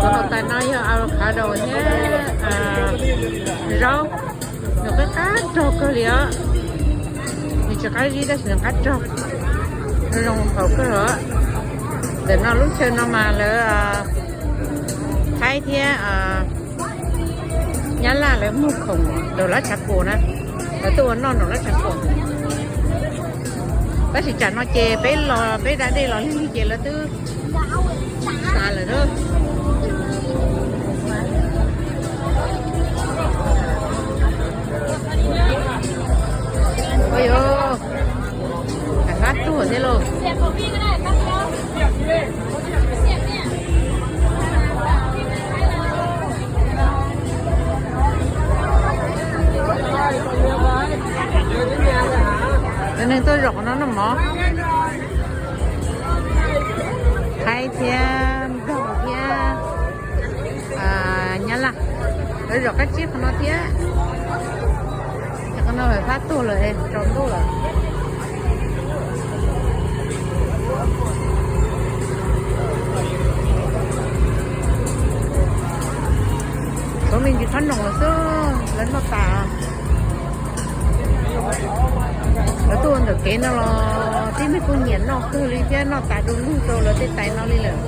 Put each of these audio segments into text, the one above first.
Tus hauv tais no yog avocado thiab zaub, nws qab qab rog kawg li os. Nws tsis qab zib tab sis nws qab rog, zoo haus kawg os. Ntawm no lub chaw no mas lawv Thaib thiab Nyab Laj lawv muag khoom rau lab tshav puam na, lawv tuaj ua noj rau lab tshav puam. Tab sis tsam no ces peb los peb da dej los lig ces lawv twb tas lawm na. Ua yuav, hais fab tuag thiab lauj. Cov neeg tuaj zaum qhov no noj mov, Thaib thiab Nplog thiab Nyab Laj, lawv zaum qab tsib qhov no thiab. Qhov no fab tuag lawm, tsaus ntuj lawm. Tshuav me ntsis qhob noom lawm xwb, lawv noj tas. Lawv tuaj ua ntawm kev no los tib neeg kuj nyiam noj kawg li thiab, noj tas du lug rau lawv tej tais no li lawm.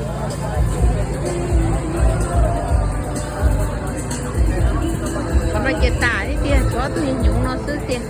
Qhov no ces tas ib tiag, tshuav ob tug hnyuv no xwb tiag.